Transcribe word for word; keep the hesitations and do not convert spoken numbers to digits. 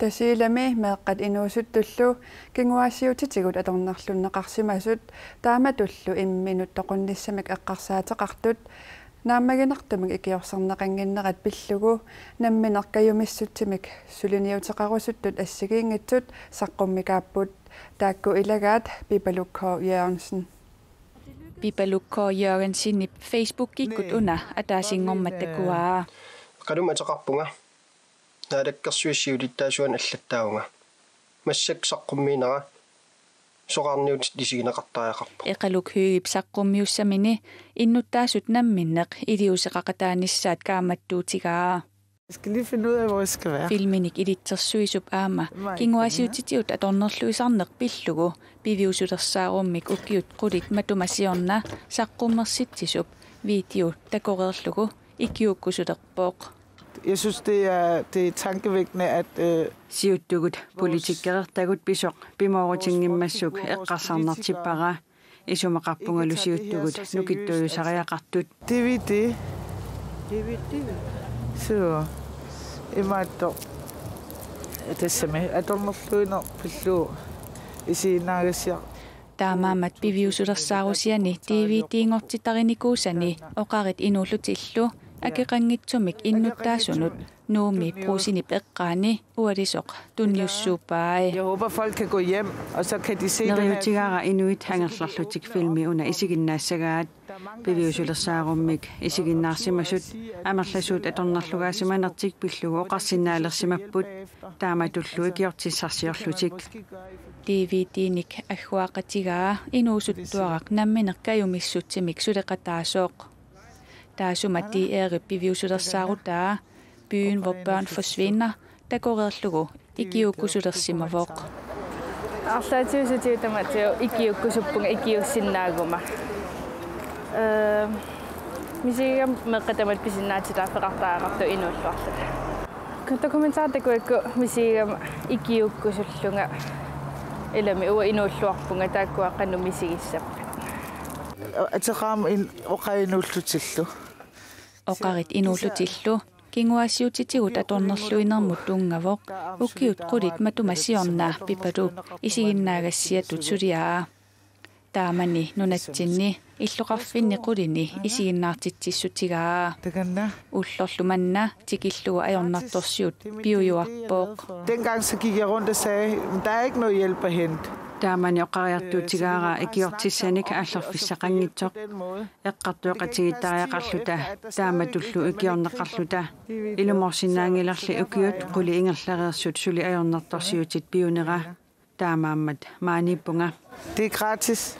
Tasiilami meeqqat inuusuttullu kinguaassiuutitigut atornerlunneqarsimasut taamatullu imminut toqunnissamik eqqarsaateqartut naammaginartumik ikiorserneqannginnerat pillugu nammineq kajumissutsimik suliniuteqarusuttut assigiinngitsut saqqummikaapput. Taakku ilagaat Pipaluk K. Jørgensen. Pipaluk K. Jørgensenip Facebookikkut una ataasinngormat takuaa. Qanummi ateqarpunga. Naalakkersuisut siulittaasuanut allattaavunga. Massakkut saqqummiinera soraarniutit isigineqartariaqarpoq. Eqaluk Høeghip saqqummiussamini innuttaasut namminneq iliuuseqaqataanissaat kaammattuutigaa. Jeg skal lige finde ud af, hvor jeg skal være. Filminik ilitsersuisup aamma kinguaassiuutitigut atornerluisarneq pillugu piviusulersaarummik ukiut qulit matuma siorna saqqummersitsisup video takoreerlugu ikiuukkusulerpoq. Jeg synes, det er, det er tankevækkende, at, øh, Siuttugut politikereertagut pisoq pimoorutinngimmassuk eqqarsarnertippara. Isumaqarpungalu siuttugut nukittuujusariaqartut. D V D. D V D. Suu. Imaattoq. Tassami atornerluineq pillugu isiginnaagassiaq. Taamaammat piviusulersaarusiani D V D-nngortitarinikuusani oqarit inuullutillu akeqanngitsumik innuttaasunut Nuummi Brugsenip eqqaani ualisoq tunniussuuppai. Jeg håber, folk kan gå hjem, og så kan de se den her. Neriuutigaara inuit angerlarlutik filmi una isiginnaassagaat. Piviusulersaarummik isiginnaarsimasut amerlasuut atornerlugaasimanertik pillugu oqarsinnaalersimapput, taamatullu ikiortissarsiorlutik. D V D-nik agguaqatigaa inuusuttuaraq nammineq kajumissutsimik suleqataasoq. Taassuma D R-ip piviusulersaarutaa Byen, hvor børn forsvinder takoreerlugu ikiuukkusulersimavoq. Arlaatigut tamatsigu ikiuukkusuppunga ikiuussinnaaguma. Ee, misigigama meeqqat tamatta pisinnaatitaaffeqartariaqartut inuulluarluta. Dokumentaritakkut misigigama ikiuukkusullunga ilami uanga inuulluarpunga taakkua qanoq misigissappat. Ateqarama in-, oqarit inuullutillu. Oqarit inuullutillu kinguaassiuutitigut atornerluinermut tunngavoq ukiut qulit matuma siorna Pipaluup isiginnaagassiatut suliaa. Taamani nunatsinni illoqarfinni qulini isiginnaartitsissutigaa. Takanna. Ullorlu manna tikillugu ajornartorsiut piujuarpoq. Dengang så gik jeg rundt og sagde, "Men der er ikke noget hjælp at hente." Taamani oqariartuutigaara ikiortissanik aallerfissaqanngitsoq. Eqqartueqatigiittariaqarluta taamatullu ikiorneqarluta. Ilumoorsinnaanngilarli ukiut qulit ingerlareersut suli ajornartorsiutit piunera. Taamaammat maaniippunga. Det er gratis.